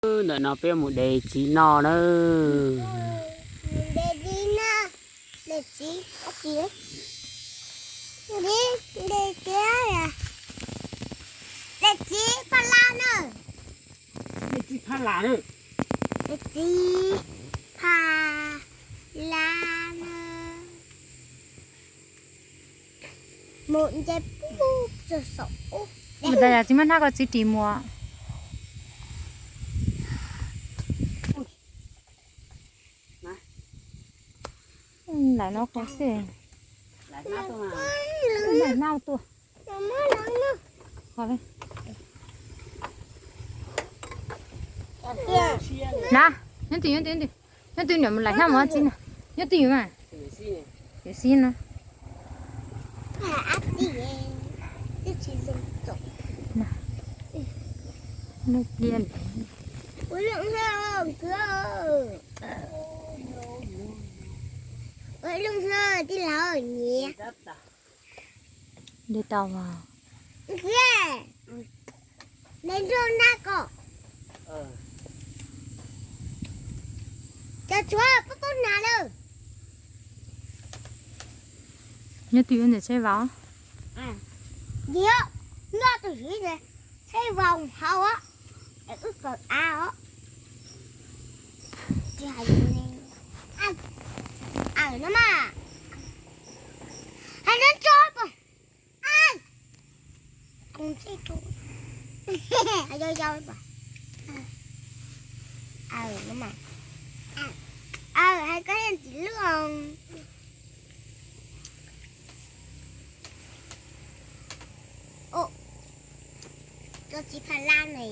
Ntawm no peb mus de txiv no na. De txiv no, de txiv, de txiv, de txiv pha la na. De txiv pha la na. De txiv pha la na. Mus nce pub txog saum ub. Mus tas yam tsis muaj hnab koj txiv ris mus. Lawm no qhov xwb. Lawm hnab tuaj. Qhov li. Na, nyob twj ywm, nyob twj ywm, nyob twj ywm, nyob twj ywm niam mus lawm hnab mus txiv na. Nyob twj ywm mas. Yuav xib no. Lub pliaj li. Ua lub hlo tij laug nyiam. Li tau mas. Nqhia, neb nrog nab ko. Cov tshuav pub pub nas lawm. Nyob twj ywm ntawm tsheb vauv. Nyob tus tsheb vauv hauv es wb kaw av os. Tsis hais lus ne. Aws no mas. Hais no tso pom. Aws, yau yau pom. Aws no mas. Aws, hais koj yeej tsis lub. Koj txiv pha la ne,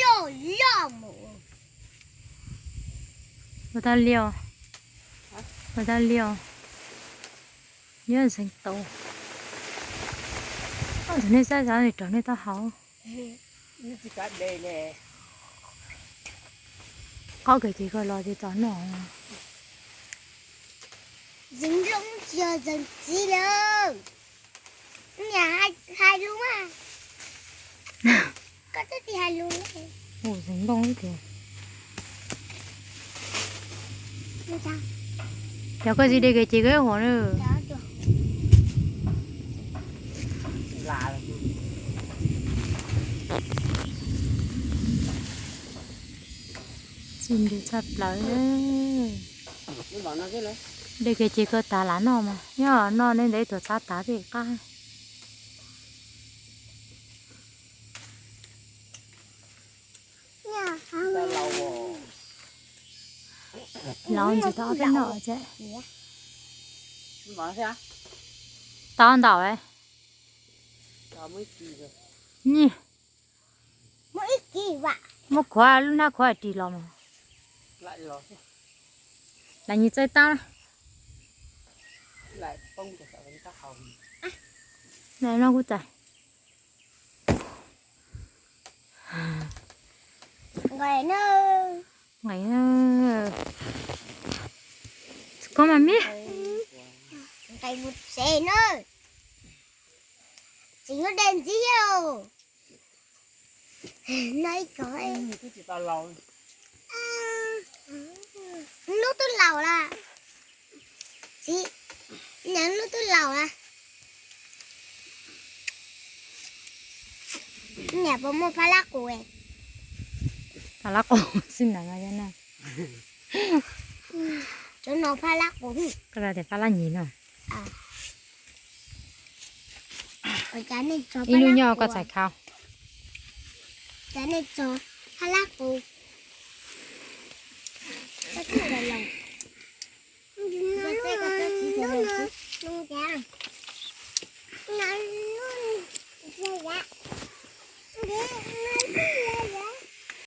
loj loj mus. Ua tau li os. Ua tau li os. Nyob ntxeev tau. Tus nej saib xav rau nej tau hauv. Qaub kawg ces koj los ces txog noj. Ntxeev nplooj tsis yog ntxeev txiv lawm. Niam hais lus mas. Koj twb tsis hais lus li. Ntxeev nplooj tiag. Cov koj tsis de kawg ces koj huam na. Txij nti tshaj plaws. De kawg ces koj tas lam noj mas, nyob noj nej ntawd tuag txhab tas tej qab. Laus ntsis tau ob peb noj ces. Tau ntaus. Nyiam. Muab khuav lub hnab khuav ris los mas. Lam nyias txawj tab. Lam no kuj txais. Nqaim na. Koj mas miab. Nqaim mus tsev na. Tseem lub dej ntxiv thiab. No ib ko. Lub twb laus lawm. Txiv, niam lub twb laus lawm. Niam puas muaj phab lab qus? Phab lab qus xwb na. Cov no phab lab qus. Koj tias phab lab nyis no. Ib hnub nyob koj txhais khau. Phab lab qus.